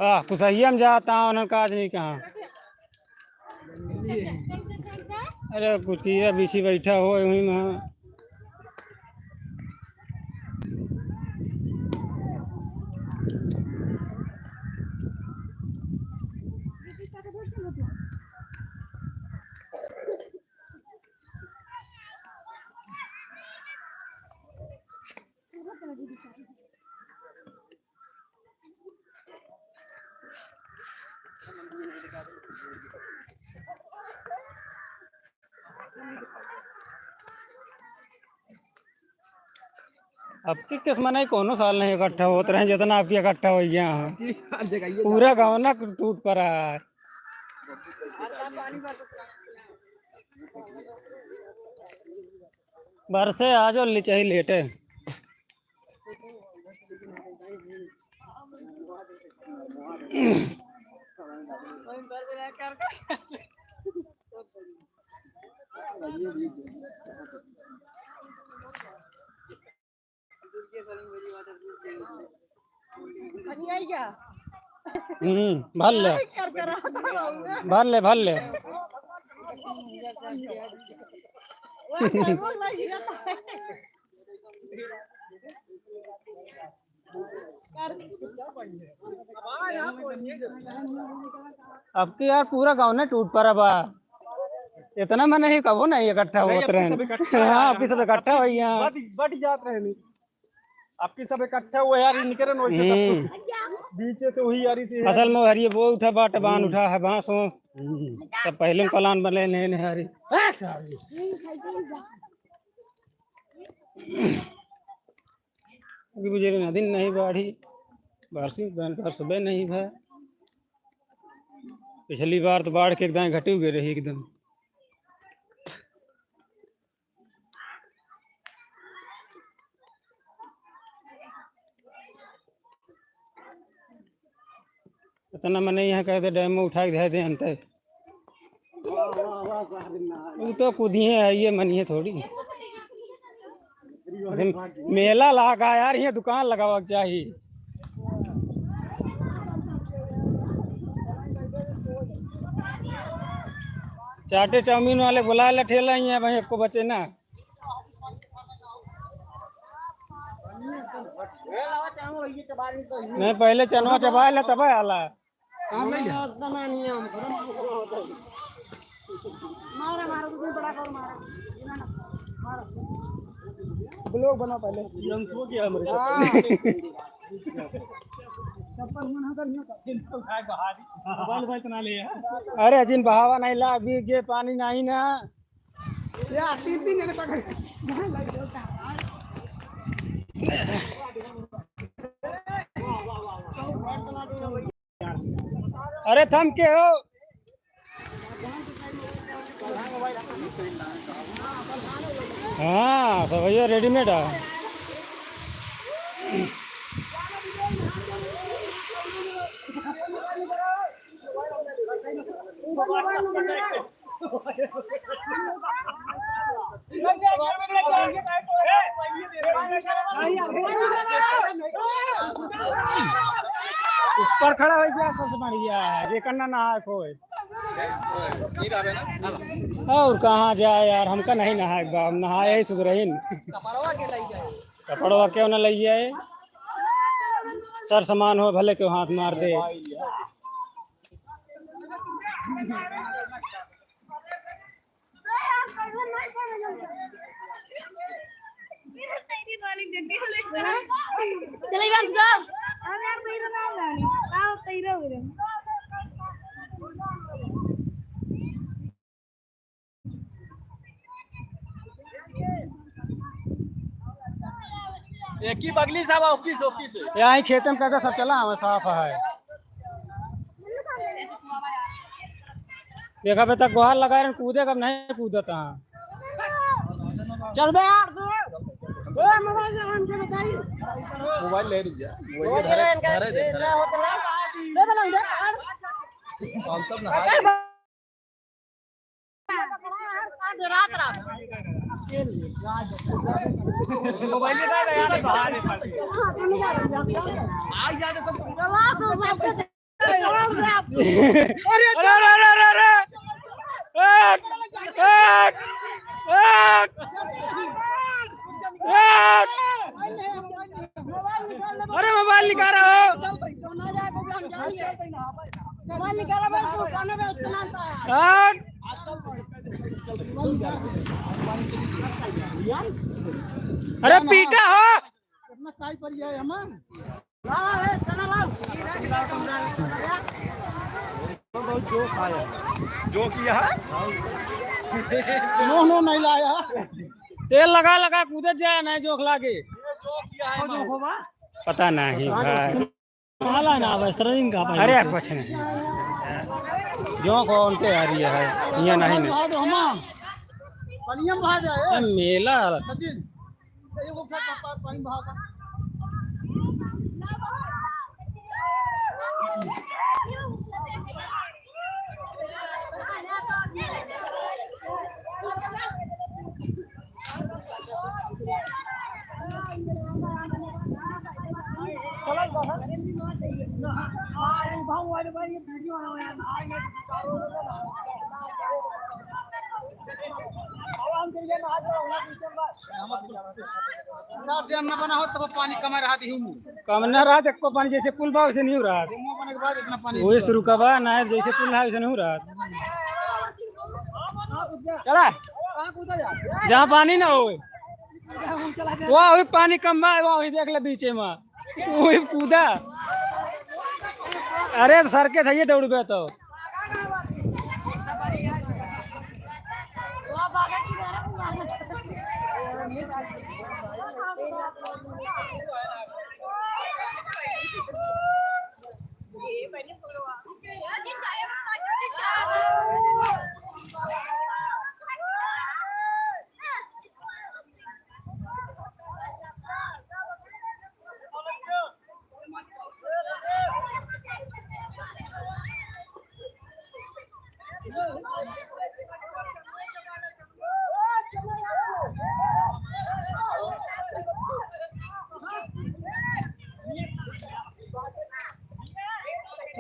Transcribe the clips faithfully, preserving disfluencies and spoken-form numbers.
वाह, कुसहिया में जाता हूँ, उन्होंने काज नहीं कहा। अरे, कुछ कीड़ा बिच्छी बैठा हो, वहीं में। अब की किस्म नहीं, कोनो साल नहीं इकट्ठा होत रहे, जितना आपकी इकट्ठा हो गया है। पूरा गाँव ना टूट पड़ा है। बरसे आज और ले चाहे लेटे। हम्म, भर ले। भर ले, भर ले। अब की यार पूरा गाँव ने टूट पड़ा बा। इतना मन ही कबो नहीं इकट्ठा नहीं, होत अब की रहे। सब इकट्ठा हाँ, है। अब की सब इकट्ठा अब की हो गया। बट, बट जात रहे नहीं। अब की सब इकट्ठा हुआ यार, इनके रन वैसे सब हम्म। कुछ बीचे से वही यारी से है। असल में हरिये वो उठा बाट, बान हम्म। उठा है, बांस वांस। हम्म। सब पहले plan बने ने, ने हरी। हाँ, सारी। अभी बुझे ना दिन नहीं बाढ़ी, बरसी, बरसबे नहीं भय। पिछली बार तो बाढ़ के एकदम घटी गए रही एकदम। इतना मने यहाँ कह दे, dam में उठा के धर दे अंते। वो तो कूदिए है, ये मनिए थोड़ी। जैसे मेला लागा यार, ये दुकान लगावा के चाही। चाटे चाउमीन वाले बुला ले ठेला, ये भाई आपको बचे ना। नहीं, पहले चनवा चबाए ले, तबे आला। कहाँ ले लिया? मारा, मारा, तू बड़ा कर, मारा। मारा। Vlog बना पहले। ये हम सो गया हमारे हाँ। चप्पल। चप्पल मन हतर नहीं होता। Mobile, mobile तो ना ले यार। अरे, जिन बहावा नहीं ला, अभी जे पानी नहीं ना। या, तीन, तीन जने पकड़। अरे, थम के हो? हाँ, सब भैया readymade है। ऊपर खड़ा होइ जा, सबसे बढ़िया है, जे करना नहाए खोए। और कहाँ जाए यार, हमका नहीं नहाए बा, हम नहाए ही सुधरहीन। कपड़वा क्यों ना लइ जाए, सर समान हो भले क्यों हाथ मार दे। चले बस जाओ। एक ही बगली साहब, ओकी से, ओकी से। यहाँ खेते में काका सब चला हमें साफ है। देखा बे तक गुहार लगाए रहन, कूदे कब नहीं कूदत हाँ। चल बे यार तू। ए, mobile ले हमके बताई। Mobile ले रुक जा। Mobile धरे, धरे दे, धरे। ले बोला, ले। हम सब नहा Mobile ले दे यार, बाहर है। आ जा दे सब। अरे, अरे, अरे, अरे, अरे। एक, एक, एक, एक। अरे, मोबाइल निकाल रहा हो। मोबाइल निकाल रहा हो, तू कौन है बे? हट। अरे, पीटा हो। इतना काई पर ये है, हम? जो किया है? नो, नो, नहीं लाया। तेल लगा लगा कूदत जाए, नहीं जोख लागे। पता नहीं भाई। माला ना बस, तरह इनका पानी अरे से। कुछ नहीं। जो कौन के आ रही है, ये नहीं, नहीं। बहा दो, हम। पनिया में बहा दे, ए। ए, मेला। सचिन। साहब, जब ना बना हो, तब पानी कम रहा, दिहू मुँह। कम ना रहा, एको पानी जैसे पुल बा, वैसे नहीं रहा। मुँह बने के बाद इतना पानी वही तो रुका बा, ना जैसे पुल रहा, वैसे नहीं रहा। चला। जहाँ पानी ना हो, वहाँ वही पानी कम बा, वहाँ वही देख ले बीचे में। वही कूदा। अरे, सर के सही दौड़बे तो।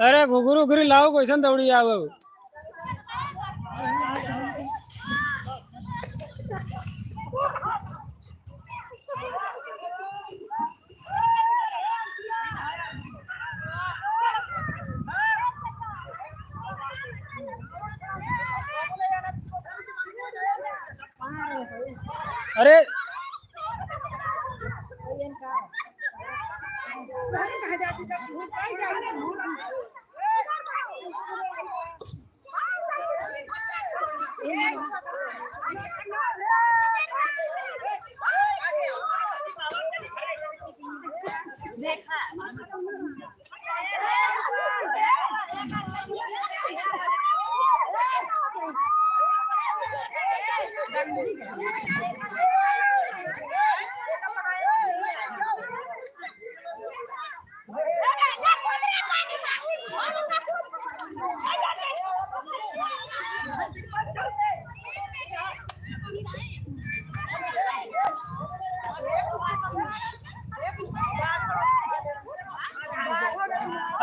अरे घुघरू घुघरी लाओ, कैसन दौड़ी आओ। अरे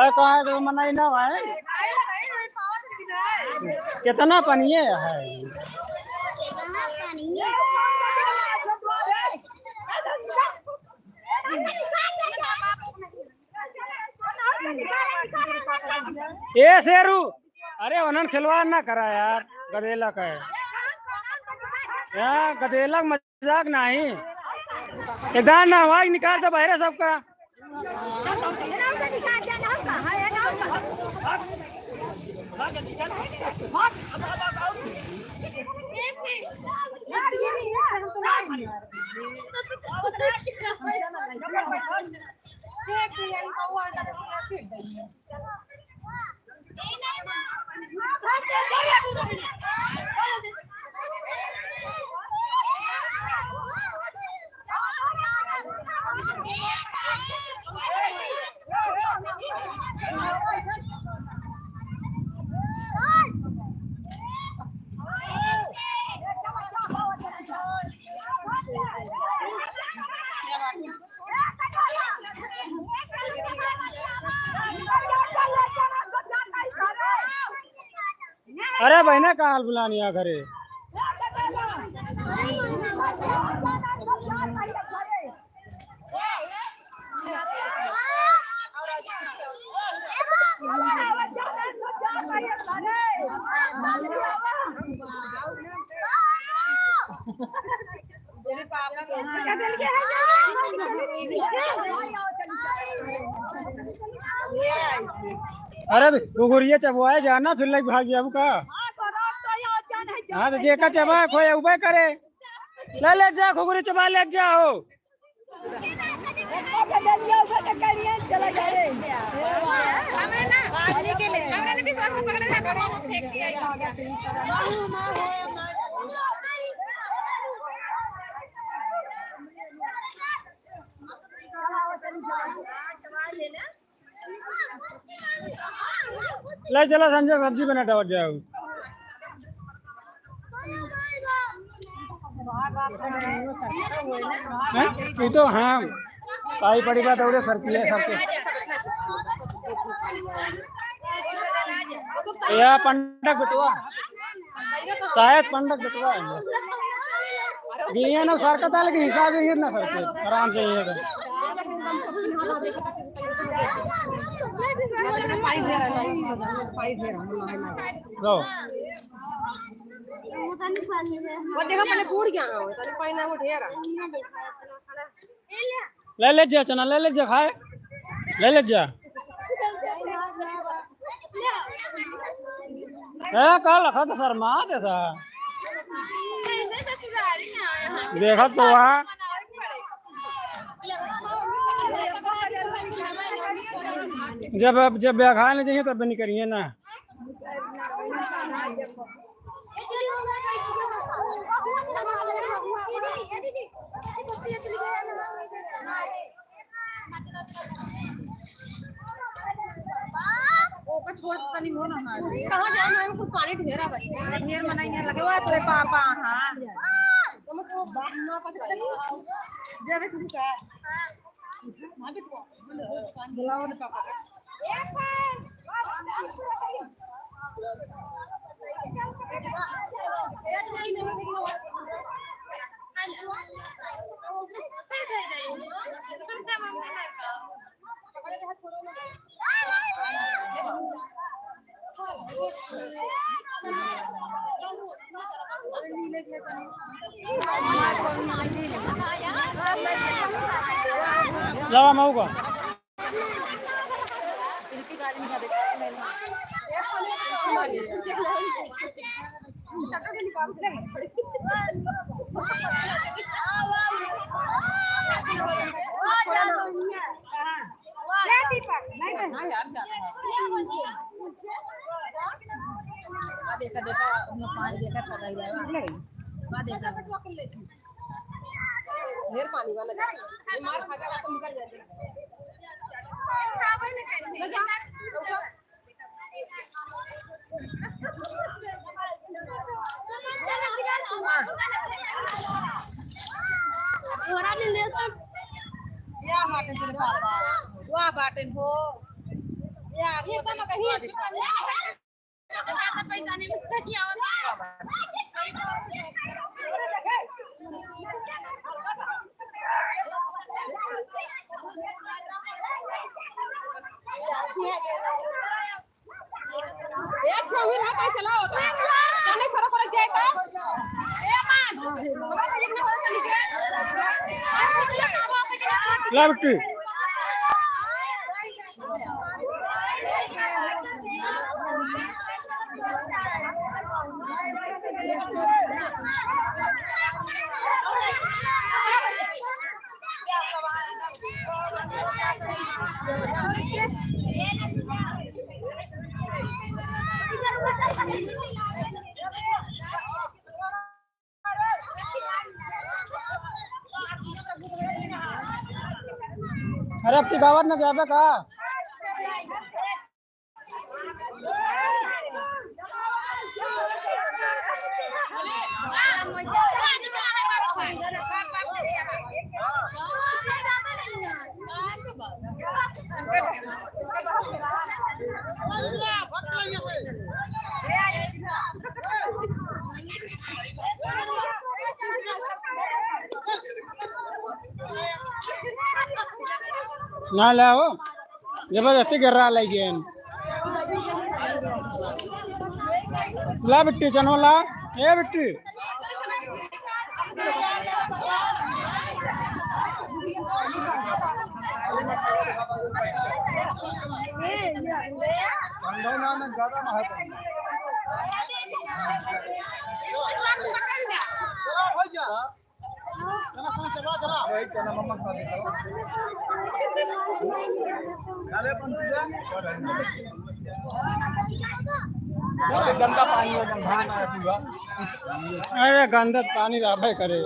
अरे कहाँ है तो मनाई ना भाई। कितना पानी है? ए शेरू, अरे उन्हन खिलवाड़ ना करा यार, गदेला का है। यार गदेला का मजाक नहीं। इधर ना हवा निकाल दे बाहर सबका। अरे बहिना, का हाल बुलानी आ घरे? अरे, घुघुरिया चबवाए जाना, फिर लग भाग जाबू का? हाँ, तो जेका चबा, खोए उबे करे। ले, ले जा, घुघुरी चबा ले जाओ। ले चला संजय, सब्जी बना डाल जाओ। हैं? ई तो हाँ, काई पड़ी बात, औरे सर की है, सर की। या पंडक बिटवा। शायद पंडक बिटवा है। गिनिया ना सरकत है, लेकिन हिसाब ही ना सरके, आराम से ही है। लो। वो देखो, पहले बूड़ गया है, वो तनी पानी ना उठे रहा। ले ले जा चना, ले ले जा खाए, ले ले जा। ए, का लखा तो शर्मा दे सा। देखा तो वहाँ जब, जब ब्याह खाए नहीं चाहिए तब नहीं करिए ना। ओका छोड़ के तनी हो ना मार। कहाँ जाए ना, कुल पानी ढेरा बा। ढेर मनाई है, लगे हुआ तोरे पापा, हाँ। तुम तो बाप ना पकड़। जब तुम का। बुलाओ ना पापा। लावा मऊ का। देखा, देखा, पानी देखा, पकड़ जाएगा। ढेर पानी वाला जाता है। ये मार खा के अपन निकल जाते हैं। या बाटे तेरे पापा, वाह बाटे हो। या ये कम कहीं। ला बिट्टी। अरे, अब की गावत न जाबे का? ना लाओ, जबरदस्ती गिर्रा लइ गए। ला बिट्टी, चनो ला, ए बिट्टी। अरे गंदा पानी रहबे करे।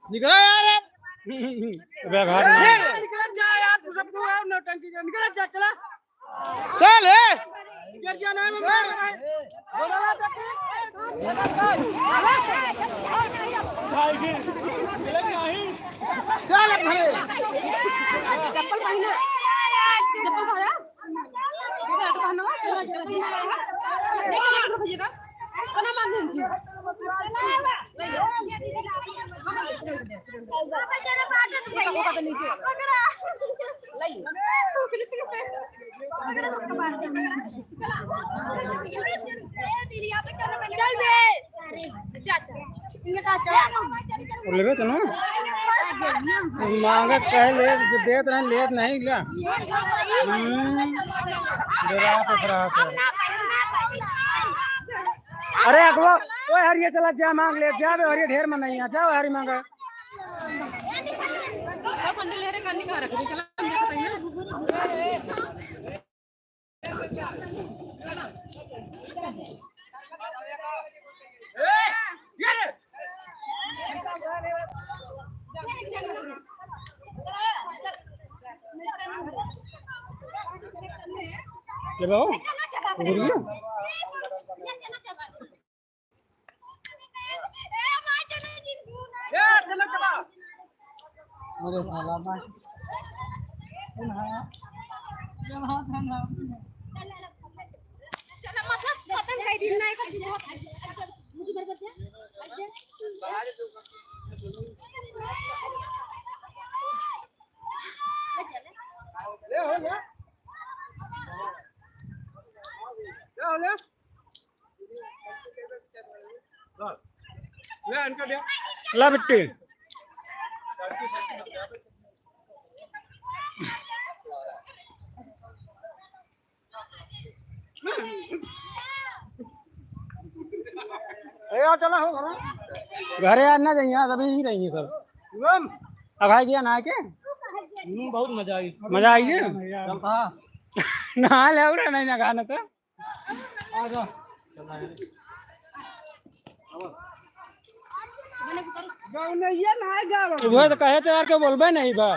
निकल यार। अबे घर में। निकल जा यार, तू सबको यार नौटंकी कर, निकल जा, चला। चल, ए। गिर गया ना, मैं मार रहा है। चल, अब घरे। चप्पल पहन ले। चप्पल पहन ले। चल बे। लेबे तो ना। मांगत कहे ले, जो देत नहीं, लेत नहीं ला। हम्म, डरा तो रहा था। अरे अगवा, ओए हरिये चला जा, मांग ले, जा बे हरिये, ढेर मन नहीं है, जाओ हरी मांगा। ले बाबू, घूर गया। अरे साला, मैं कौन है? चला, मतलब, खत्म कर दी, नहीं कर दी। ले हो, ले। ले हो, ले। ला बिट्टी। ए, आ चला हो घरे। घरे आज ना जाइए, आज अभी ही रहिए सब। अब आ गया नहा के? हम्म, बहुत मजा आई। मजा आई है? चल, हाँ। नहा ले, और नहीं ना खाना तो। गौनैया ना गावल। वो तो कहे तो यार के बोलबे नहीं बा।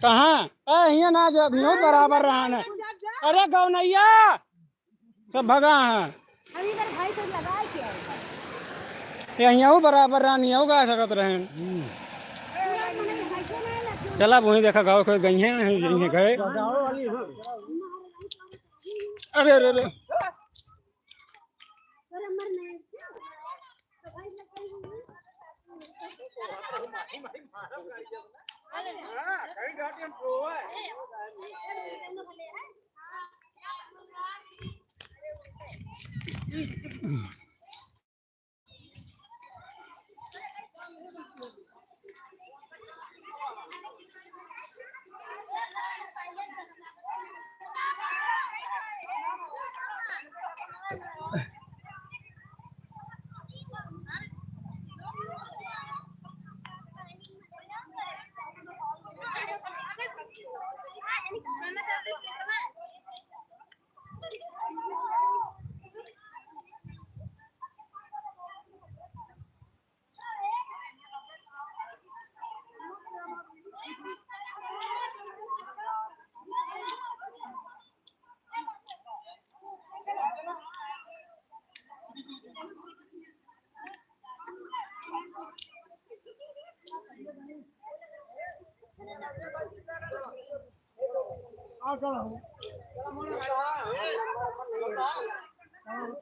कहाँ? ए, हियाँ ना जब, हियाँ बराबर रहा ना। अरे गौनैया, सब भगा हैं। अभी इधर भाई को लगाए क्या? ये हियाँ बराबर रहा, नहीं गा सकत रहे। चला, वहीं देखा, गाँव के गई हैं, यहीं गए। अरे, अरे, अरे।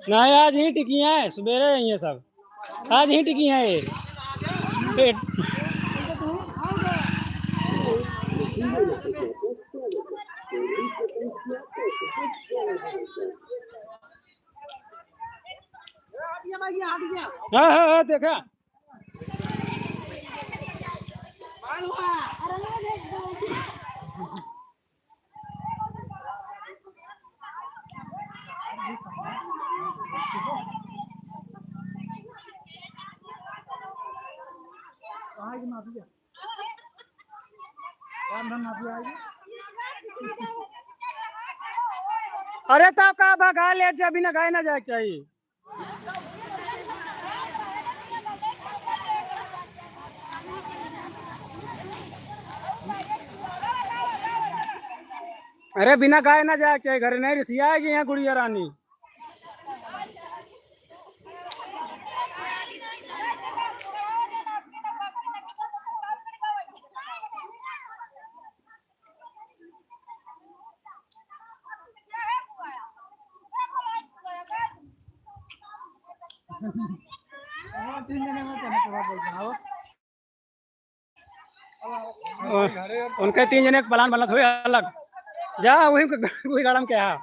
नहीं, आज ही टिकी हैं, सवेरे आई हैं सब, आज ही टिकी हैं ये। पेट। हाँ, हाँ, हाँ, देखा। अरे, तब का भगा ले, जब बिना गाय ना जाए के चाहिए। अरे, बिना गाय ना जाए के चाहिए घरे, नहीं रिसिया है जी यहाँ गुड़िया रानी। उनके तीन जने के plan बनत हुए अलग। जा, वही, वही गाड़म के हा।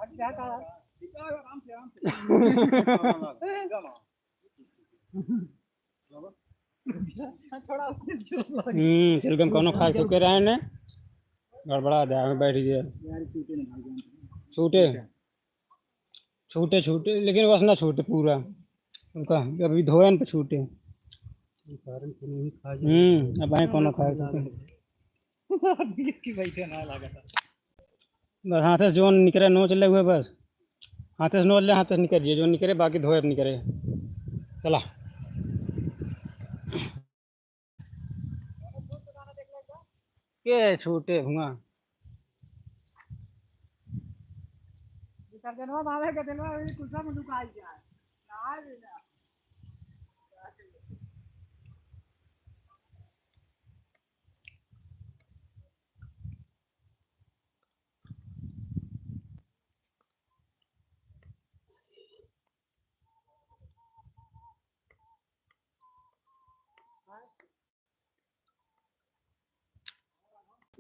हट जा, हट जा। हम्म, चिलगम कौनो खाए चुके रहे ने, गड़बड़ा दे, हमें बैठ गया। छूटे, छूटे, छूटे, लेकिन बस ना छूटे पूरा उनका, अभी धोयन पे छूटे। हम्म, अब आए कौनो खाए चुके। बैठे ना लगा। बस हाथे से जोन निकरे नोच ले हुए बस। हाथे से नोच ले, हाथे से निकर जिए, जोन निकरे, बाकी धोए निकरे। चला। के छूटे हुआ। विसर्जनवा बाबे के दिलवा वही कुर्सा में लुकाई जाए। नहाए भी ना।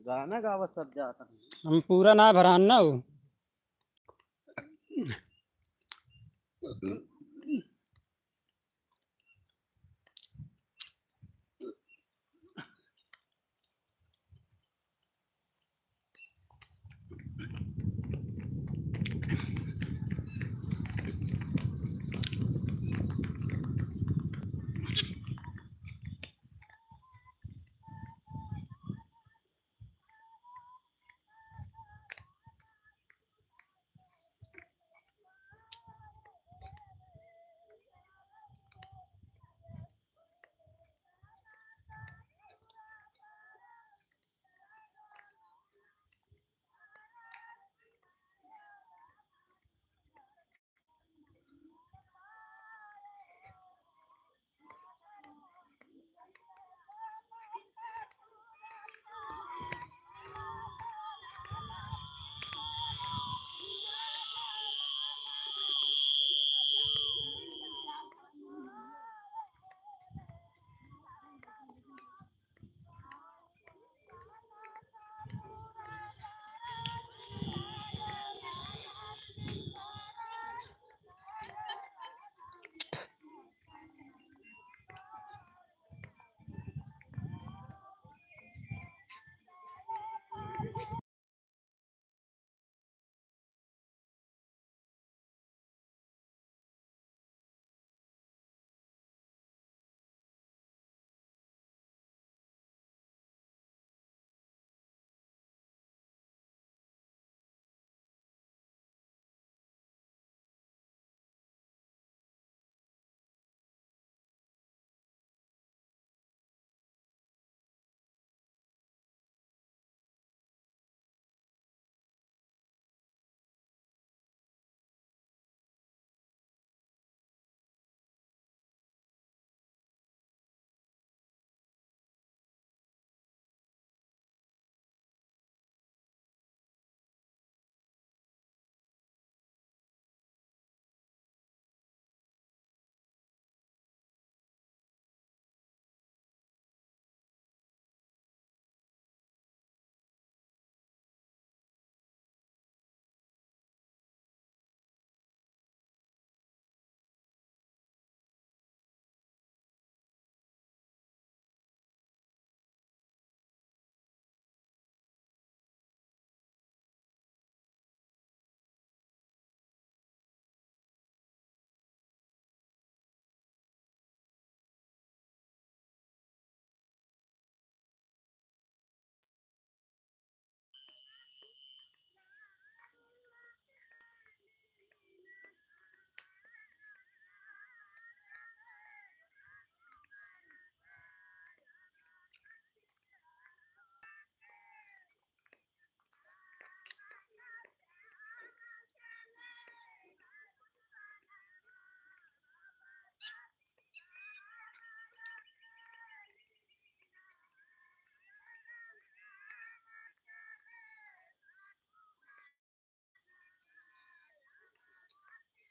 गाना गावत सब जाता है। हम पूरा ना भरान ना हो।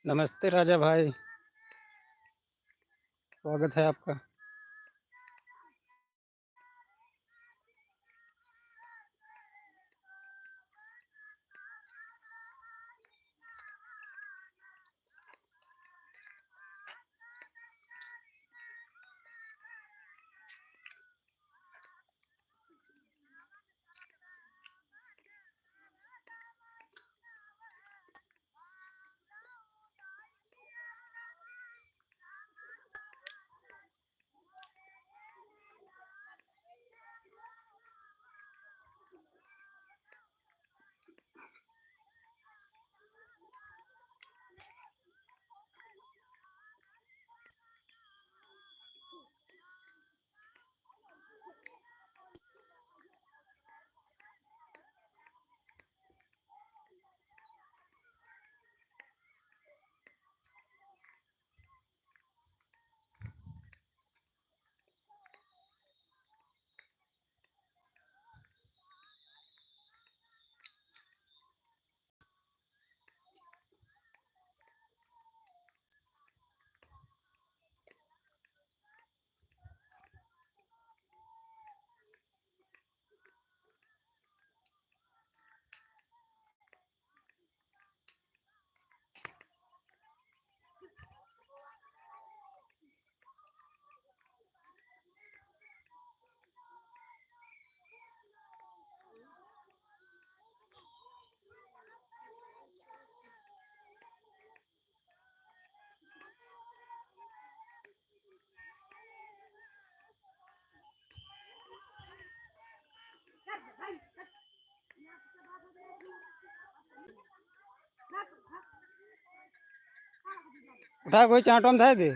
नमस्ते राजा भाई, स्वागत है आपका। उठा कोई चाटो में धर दे।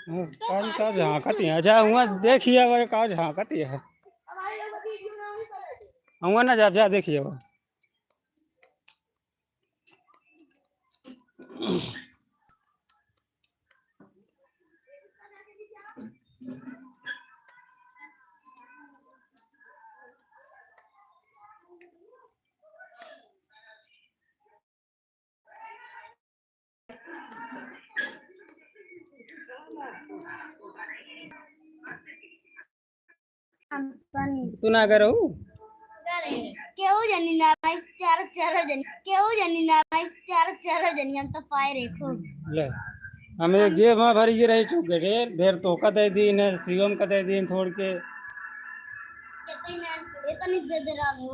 काज, काज झाँकत है, जा हुआ देखिए, अब काज झाँकत है। हुआ ना जा, जा देखिए अब। तू ना करो। केहू जनी ना भाई, चार, चार जनी। केहू जनी ना भाई, चार, चार जनी, हम तो पाए रे खूब। ले, हमें एक जेब में भरी के रही चुक गए, ढेर, ढेर तो का दे दी, इन्हें शिवम का दे दी, थोड़ के। ये तो नहीं दे दे रहा हूँ।